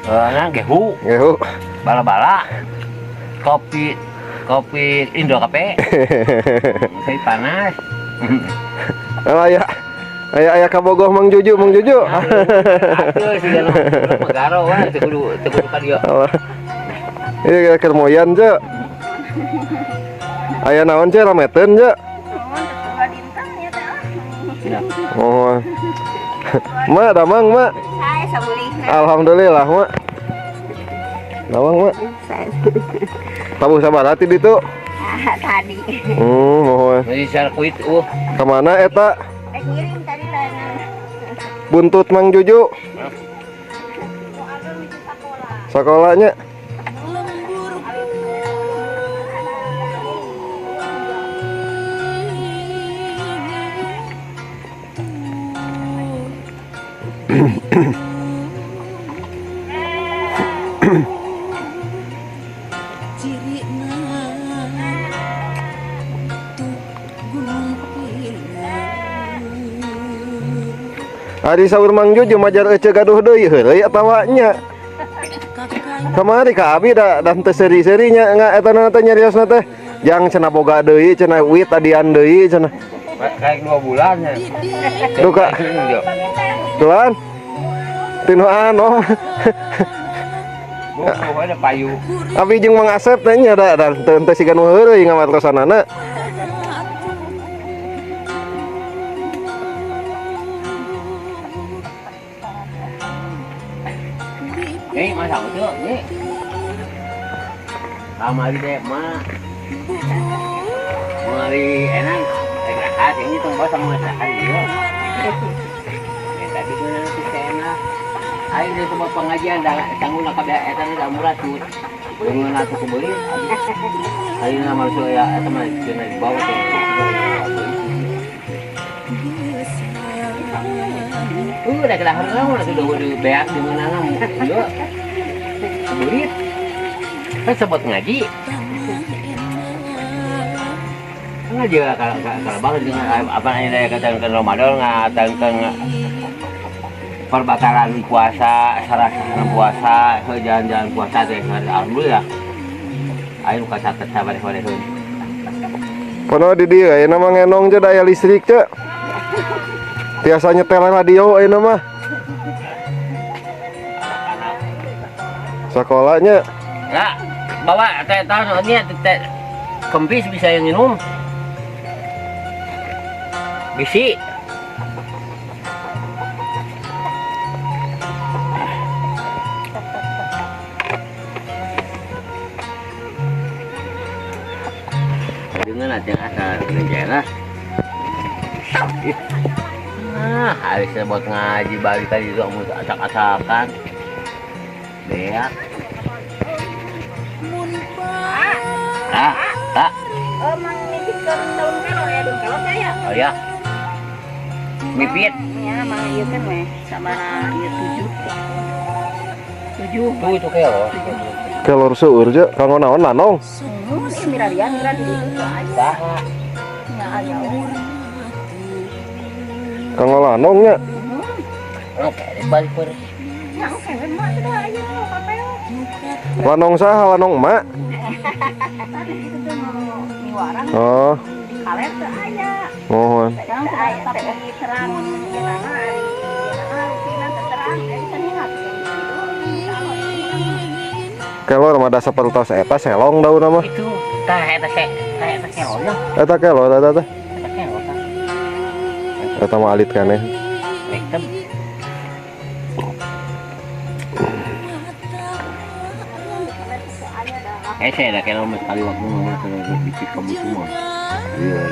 Nah, gehu, Gehu. Bala-bala. Kopi kopi Indo Cafe. Saya panas. Alah aya aya aya kabogoh Mang Juju, Mang Juju. Atuh sih mah garo wah teu kudu ka dieu. Alah. Iya keur moyan ce. Aya naon ce rameteun ce? Dua dinten ya teh ah. Oh. Mak damang mak. Saya sabulih. Alhamdulillah mak. Damang mak. Saya Tabuh sabaraha ti ditu? ah, tadi. Mohon. Di sirkuit Kamana eta? Eh, ngirim tadi tangan. Buntut Mang Juju. Sekolahnya. Ari saur Mang Juju majar ece gaduh deui heureuy atawa nya. Kamari ka abi da da teu seuri-seurinya nga eta na teh nyariosna teh. Jang cenah boga deui cenah wit tadian deui cenah. Kayak 2 bulan ya. Duka. Tuan. Tinu anu. Buku ada payu. Abi jeung Mang Asep teh nya da da teu teu siga nu heureuy ngamartosanana. Nih, masa itu nih. Kamari deh, mak. Mari enak. Rehat ini tempat sama masakan dia. Ya, tadi gue nanti enak. Ayo di tempat pengajian dah tanggung nak kabeh eta dah murah tuh. Dengan aku kebeli. Kali nama manusia ya eta mah kena dibawa tuh. Udah kena harga udah beak di mana ieu. Kebelit. Kan sebut ngaji. Ngaji kalau kalau banget dengan apa ini kata ke Ramadan ngatakan perbatalan puasa, sarasana puasa, jalan-jalan puasa teh alhamdulillah. Ayo ka catet sabar sabar. Kono di dieu ayeuna mah ngenong ce daya listrik ce. Tiasa nyetel radio ayeuna mah. Sekolahnya. Ya, bawa teh tahu ini teh kempis bisa yang minum. Bisi. Dengan ada asal rencana. Ah, harusnya buat ngaji balik tadi juga mau acak-acakan. Beak. Ah, ah. Oh, mang mipit ke daun kelor ya, daun kelor saya. Oh ya. Mipit. Ya, mang ieu kan weh sama ieu tujuh. Tujuh. Tuh itu kelor. Kelor seueur ce kanggo naon lanong? Ieu mirarian mira di ditu aya. Saha? Nya aya. Kanggo lanong nya. Oke, balik ber. Nya oke we mak sudah aya nu papel. Lanong saha lanong emak? Tadi itu tuh nu miwarang Oh, di kaler teu aya. Mohon. Sekarang aya tapi terang cenah ari cenah rupina teu terang eh bisa ningat. Kelor mah da sapertos eta selong daunna mah. Itu tah eta se, tah eta kelornya. Eta kelor eta teh. Eta kelor tah. Eta mah alit keneh. Eta eh saya dah kelor mah sekali waktu mah sudah bisi kamu semua. Iya.